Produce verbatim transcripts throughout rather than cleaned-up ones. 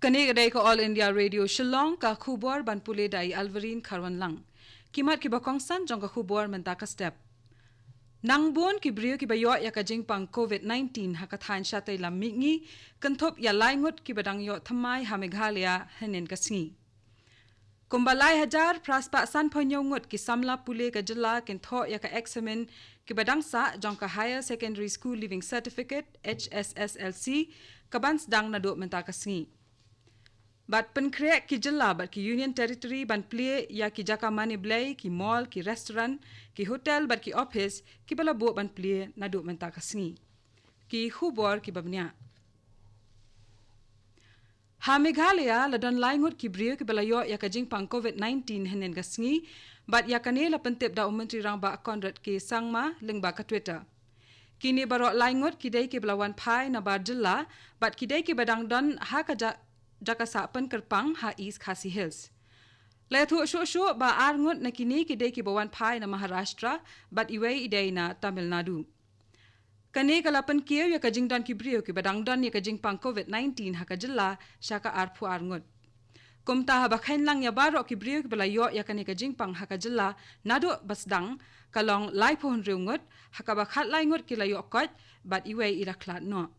Kane ka dei ka All India Radio Shillong, ka khubor ban pule da i Alvarin Kharwanlang. Ki mat kiba kongsan jong ka khubor mynta ka step. Nang bun ki briew kiba ïoh ïa ka jingpang covid nineteen ha ka thaiñ shatei lam mihngi, kynthup ïa lai ngut kiba dang ïoh thymmai ha Meghalaya hynnin ka sngi. Kumba lai hajar phra spah sanphew hynñiew ngut ki samla pule ka jylla kin thoh ïa ka eksamin kiba dang sah jong ka Higher Secondary School Leaving Certificate, H S S L C, kaban sdang naduh mynta ka sngi. Bad pynkhreh ki jylla bad ki Union Territory ban plie ïa ki jaka mane blei, ki mall, ki restaurant, ki hotel bad ki office kiba la buh ban plie naduh mynta ka sngi. Ki khubor kiba bniah. Ha Meghalaya la don lai ngut ki briew kiba la ïoh ïa ka jingpang covid nineteen hynnin ka sngi, bad ïa kane la pyntip da u Myntri Rangbah Conrad K Sangma lyngba ka Twitter. Kine baroh lai ngut ki dei kiba la wan phai na bar jylla, bad ki dei kiba dang don ha ka ja-, jaka sah pynkyrpang ha East Khasi Hills. La ïathuh shuh shuh ba ar ngut na kine ki dei kiba wan phai na Maharashtra, bad iwei i dei na Tamil Nadu. Kane ka la pynkiew ïa ka jingdon ki briew kiba dang don ïa ka jingpang covid nineteen ha ka jylla sha ka arphew ar ngut. Kumta haba kheiñ lang ïa baroh ki briew kiba la ïoh ïa kane ka jingpang ha ka jylla naduh ba sdang ka long laiphew hynriew ngut, ha kaba khatlai ngut ki la ïoh koit, bad iwei i la khlad noh.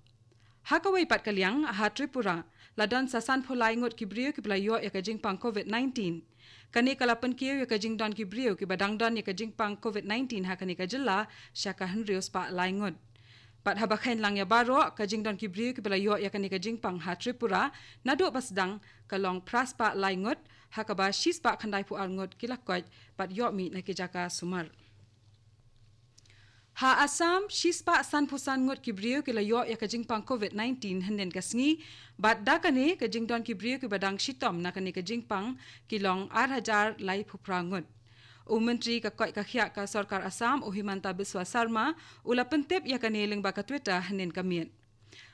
Ha kawei pat ka liang, ha Tripura, la don sa sanphew lai ngut ki briew kiba la ïoh ïa ka jingpang covid nineteen. Kane ka la pynkiew ïa ka jingdon ki briew kiba dang don ïa ka jingpang covid nineteen ha kane ka jylla sha ka hynriew spah lai ngut. Bad haba kheiñ lang ïa baroh, ka jingdon ki briew kiba la ïoh ïa kane ka jingpang ha Tripura naduh ba sdang ka long phra spah lai ngut, ha kaba shi spah khyndaiphew ar ngut ki la koit bad ïoh mih na ki jaka sumar. Ha Assam, shi spah sanphew san ngut ki briew ki la ïoh ïa ka jingpang covid nineteen hynnin ka sngi, bad da kane ka jingdon ki briew kiba dang shitom na kane ka jingpang ki long ar hajar laiphew phra ngut. U Myntri ka koit ka khiah ka sorkar Assam, u Himanta Biswa Sarma, u la pyntip ïa kane lyngba ka Twitter hynnin ka miet.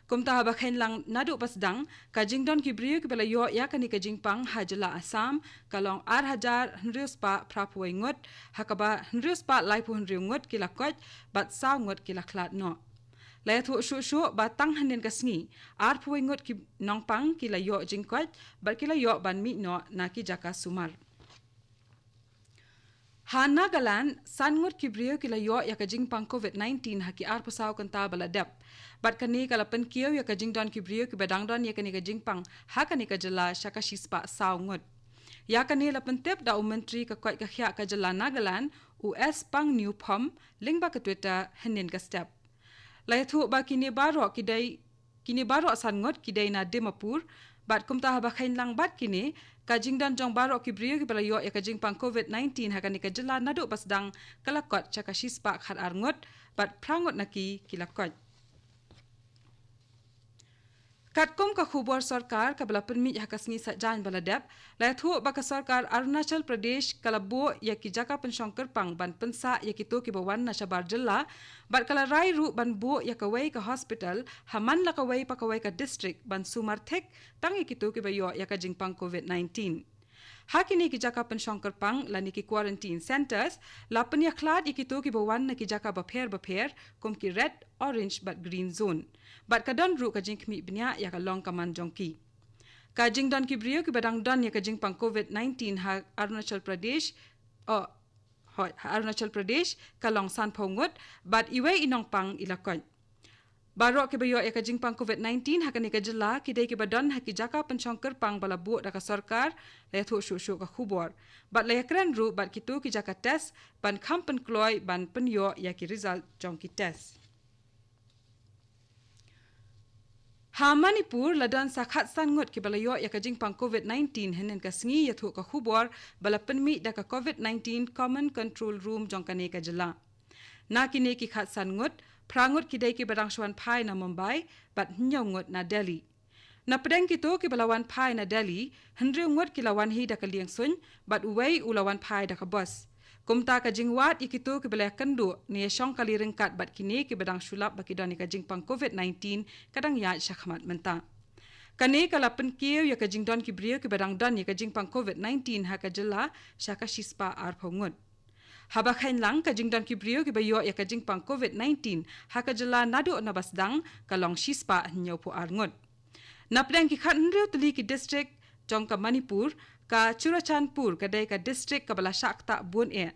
Kumta haba kheiñ lang naduh ba sdang, ka jingdon ki briew kiba la ïoh ïa kane ka jingpang ha jylla Assam ka long ar hajar hynriew spah phraphew wei ngut, ha kaba hynriew spah laiphew hynriew ngut ki la koit, bad saw ngut ki la khlad noh. La ïathuh shuh shuh ba tang hynnin ka sngi, arphew wei ngut ki nongpang ki la ïoh jingkoit, bad ki la ïoh ban mih noh na ki jaka sumar. Ha Nagaland, san ngut ki briew ki la ïoh ïa ka jingpang covid nineteen ha ki arphew saw kynta ba la dep. Bad kane ka la pynkiew ïa ka jingdon ki briew kiba dang don ïa kane ka jingpang ha kane ka jylla sha ka shi spah saw ngut. Ïa kane la pyntip da u Myntri ka koit ka khiah ka jylla Nagaland, u S Pangniew Phom, lyngba ka Twitter hynnin ka step. La ïathuh ba kine baroh ki dei Kine baroh san ngut ki dei na Dimapur, bad kumta haba kheiñ lang bad kine, ka jingdon jong baroh ki briew kiba la ïoh ïa ka jingpang covid nineteen ha kane ka jylla naduh ba sdang ka la kot sha ka shi spah khat ar ngut, bad phra ngut na ki ki la koit. Katkum ka khubor sorkar kaba la pynmih ha ka sngi Saitjaiñ ba la dep, la ïathuh ba ka sorkar Arunachal Pradesh ka la buh ïa ki jaka pynshong kyrpang ban pynsah ïa kito kiba wan na shabar jylla, bad ka la rai ruh ban buh ïa kawei ka hospital ha man la kawei pa kawei ka district ban sumar thik tang ïa kito kiba ïoh ïa ka jingpang covid nineteen. Ha kine ki jaka pynshong kyrpang lane ki quarantine centres, la pynïakhlad ïa kito kiba wan na ki jaka bapher bapher, kum ki red, orange bad green zone. Bad ka don ruh ka jingkhmih bniah ïa ka long ka man jong ki. Ka jingdon ki briew kiba dang don ïa ka jingpang covid nineteen ha Arunachal Pradesh, oh, hoi, ha Arunachal Pradesh, ka long sanphew ngut, bad iwei i nongpang i la koit. Baroh kiba ïoh ïa ka jingpang covid nineteen ha kane ka jylla, ki dei kiba don ha ki jaka pynshong kyrpang ba la buh da ka sorkar, la ïathuh shuh shuh ka khubor. Bad la ïakren ruh bad kito ki jaka test, ban kham pynkloi ban pynïoh ïa ki result jong ki test. Ha Manipur la don sa khatsan ngut kiba la ïoh ïa ka jingpang covid nineteen hynnin ka sngi, ïathuh ka khubor ba la pynmih da ka covid nineteen Common Control Room jong kane ka jylla. Na kine ki khatsan ngut, phra ngut ki dei kiba dang shu wan phai na Mumbai, bad hynñiew ngut na Delhi. Na pdeng kito kiba la wan phai na Delhi, hynriew ngut ki la wan hi da ka liengsuiñ, bad uwei u la wan phai da ka bus. Kumta ka jingwad ïa kito kiba la ïakynduh ne ïashong kali ryngkat bad kine kiba dang shu lap ba ki don ïa ka jingpang covid nineteen ka dang ïaid shakhmat mynta. Kane ka la pynkiew ïa ka jingdon ki briew kiba dang don ïa ka jingpang covid nineteen ha ka jylla sha ka shispah arphew ngut. Haba kheiñ lang ka jingdon ki briew kiba ïoh ïa ka jingpang covid nineteen ha ka jylla naduh na ba sdang ka long shispah hynñiewphew ar ngut. Napdeng ki khathynriew tylli ki district jong ka Manipur, ka Churachandpur ka dei ka district kaba la shah ktah bun eh.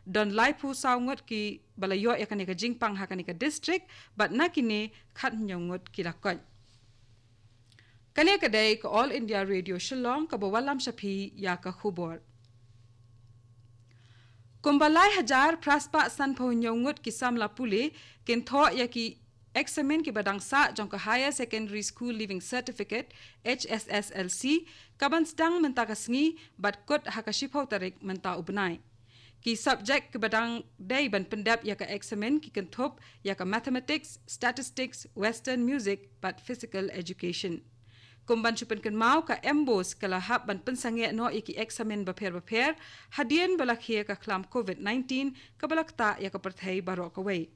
Don laiphew saw ngut kiba la ïoh ïa kane ka jingpang ha kane ka district, bad na kine khathynñiew ngut ki la koit. Kane ka dei ka All India Radio Shillong kaba wallam sha phi ïa ka khubor. Kumba lai hajar phra spah sanphew hynñiew ngut ki samla pule kin thoh ïa ki eksamin kiba dang sah jong ka Higher Secondary School Leaving Certificate, H S S L C, kaban sdang mynta ka sngi bad kut ha ka shiphew tarik mynta u bnai. Ki subject kiba dang dei ban pyndep ïa ka eksamin ki kynthup ïa ka Mathematics, Statistics, Western Music bad Physical Education. Kum ban shu pynkynmaw, ka MBOSE ka la hap ban pynsangeh noh ïa ki eksamin bapher bapher hadien ba la khie ka khlam COVID nineteen kaba la ktah ïa ka pyrthei baroh kawei.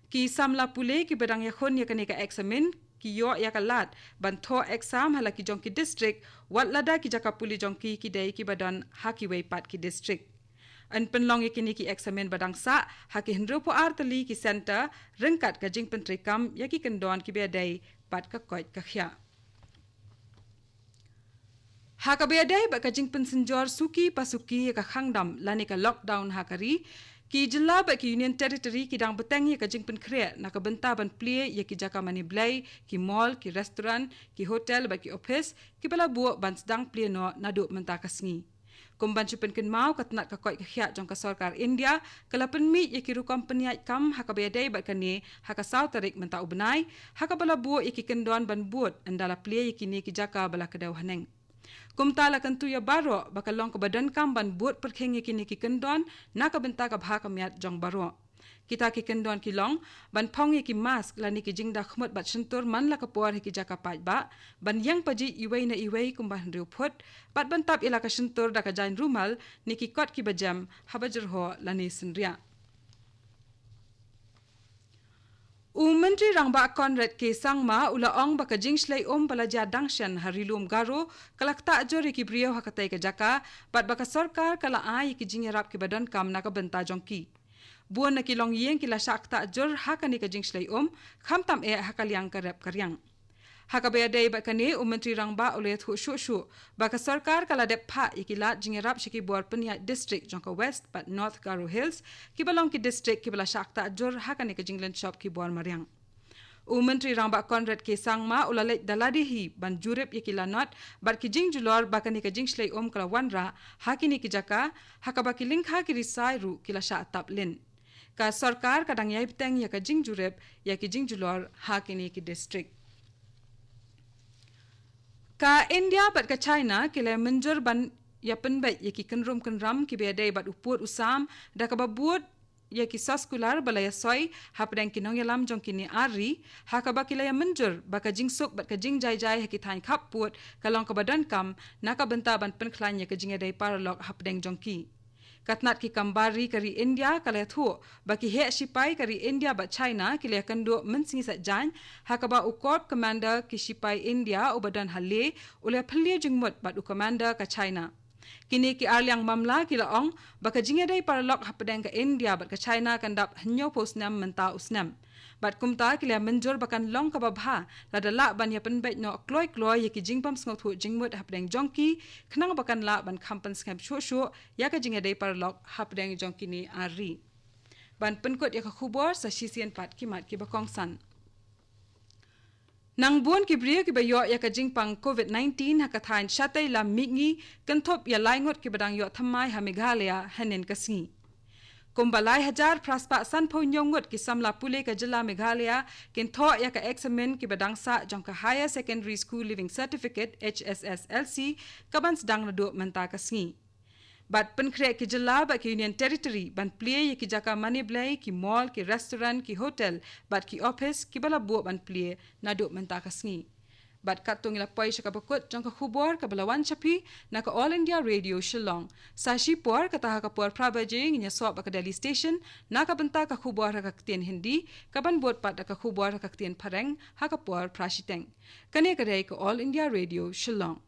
Ki samla pule kiba dang ïakhun ïa kane ka eksamin ki ïoh ïa ka lad ban thoh exam ha la ki jong ki district, wat lada ki jaka pule jong ki ki dei kiba don ha kiwei pat ki district. Yn pynlong ïa kine ki eksamin ba dang sah ha ki hynriewphew ar tylli ki centre, ryngkat ka jingpyntreikam ïa ki kyndon kiba ïadei bad ka koit ka khiah. Ha kaba ïadei bad ka jingpynsynjor suki pa suki ïa ka khangdam lane ka lockdown ha ka ri, ki jylla bad ki Union Territory ki dang bteng ïa ka jingpynkhreh na ka bynta ban plie ïa ki jaka mane blei, ki mall, ki restaurant, ki hotel bad ki office kiba la buh ban sdang plie noh naduh mynta ka sngi. Kum ban shu pynkynmaw, ka tnat ka koit ka khiah jong ka sorkar India ka la pynmih ïa ki rukom pynïaid kam ha kaba ïadei bad kane ha ka saw tarik mynta u bnai, ha kaba la buh ïa ki kyndon ban bud ynda la plie ïa kine ki jaka ba la kdew haneng. Kumta la kyntu ïa baroh ba ka long kaba donkam ban bud pyrkhing ïa kine ki kyndon na ka bynta ka bha ka miat jong baroh. Kita ki kyndon ki long ban phong ïa ki mask lane ki jingda khmut bad shyntur man la ka por ha ki jaka paidbah, ban ïeng pajih iwei na iwei kumba hynriew phut, bad ban tap ïa la ka shyntur da ka jaiñ rumal ne ki kot kiba jem haba jyrhoh lane synriah. U Myntri Rangbah Conrad K Sangma u la ong ba ka jingshlei um ba la jia dang shen ha Ri Lum Garo ka la ktah jur ïa ki briew ha katei ka jaka, bad ba ka sorkar ka la ai ïa ki jingïarap kiba donkam na ka bynta jong ki. Bun na ki longïing ki la shah ktah jur ha kane ka jingshlei um, khamtam eh ha ka liang ka rep ka riang. Ha kaba ïadei bad kane, u Myntri Rangbah u la ïathuh shuh shuh ba ka sorkar ka la dep phah ïa ki lad jingïarap sha ki bor pynïaid district jong ka West bad North Garo Hills, kiba long ki district kiba la shah ktah jur ha kane ka jinglynshop ki bor mariang. U Myntri Rangbah Conrad K Sangma u la leit da lade hi ban jurip ïa ki lanot bad ki jingjulor ba kane ka jingshlei um ka la wanrah ha kine ki jaka, ha kaba ki lyngkha ki risai ruh ki la shah tap lin. Ka sorkar ka dang ïai bteng ïa ka jingjurip ïa ki jingjulor ha kine ki district. Ka India bad ka China ki la mynjur ban ïa pynbeit ïa ki kynrum kynram kiba ïadei bad u pud u sam, da kaba bud ïa ki soskular ba la ïasoi hapdeng ki nongïalam jong kine ar ri, ha kaba ki la ïa mynjur ba ka jingsuk bad ka jingjai jai ha ki thaiñ khappud ka long kaba donkam na ka bynta ban pynkhlaiñ ïa ka jingïadei paralok hapdeng jong ki. Ka tnat ki kam bar ri ka ri India ka la ïathuh ba ki heh shipai ka ri India bad China ki la ïakynduh mynsngi sait jaiñ, ha kaba u Corps Commander ki shipai India uba don ha Leh u la ïaphylliew jingmut bad u Commander ka China. Kine ki arliang mamla ki la ong ba ka jingïadei paralok hapdeng ka India bad ka China kan dap hynñiewphew snem mynta u snem. Bad kumta ki la ïa mynjur ba kan long kaba bha lada lah ban ïa pynbeit noh kloi kloi ïa ki jingbym sngewthuh jingmut hapdeng jong ki, khnang ba kan lah ban kham pynskhem shuh shuh ïa ka jingïadei paralok hapdeng jong kine ar ri. Ban pynkut ïa ka khubor, sa shisien pat ki mat kiba kongsan. Nang bun ki briew kiba ïoh ïa ka jingpang COVID nineteen ha ka thaiñ Shatei Lam Mihngi, kynthup ïa lai ngut kiba dang ïoh thymmai ha Meghalaya hynnin ka sngi. Kumba lai hajar phra spah sanphew hynñiew ngut ki samla pule ka jylla Meghalaya kin thoh ïa ka eksamin kiba dang sah jong ka Higher Secondary School Leaving Certificate, H S S L C, kaban sdang naduh mynta ka sngi. Bad pynkhreh ki jylla bad ki Union Territory ban plie ïa ki jaka mane blei, ki mall, ki restaurant, ki hotel bad ki office kiba la buh ban plie naduh mynta ka sngi. Bad katto ngi la poi sha kaba kut jong ka khubor kaba la wan sha phi na ka All India Radio Shillong. Sa shipor, kata ha ka por phra baje, ngin ïasoh bad ka Delhi Station na ka bynta ka khubor ha ka ktien Hindi, kaban bud pat da ka khubor ha ka ktien Phareng ha ka por phra shiteng. Kane ka dei ka All India Radio Shillong.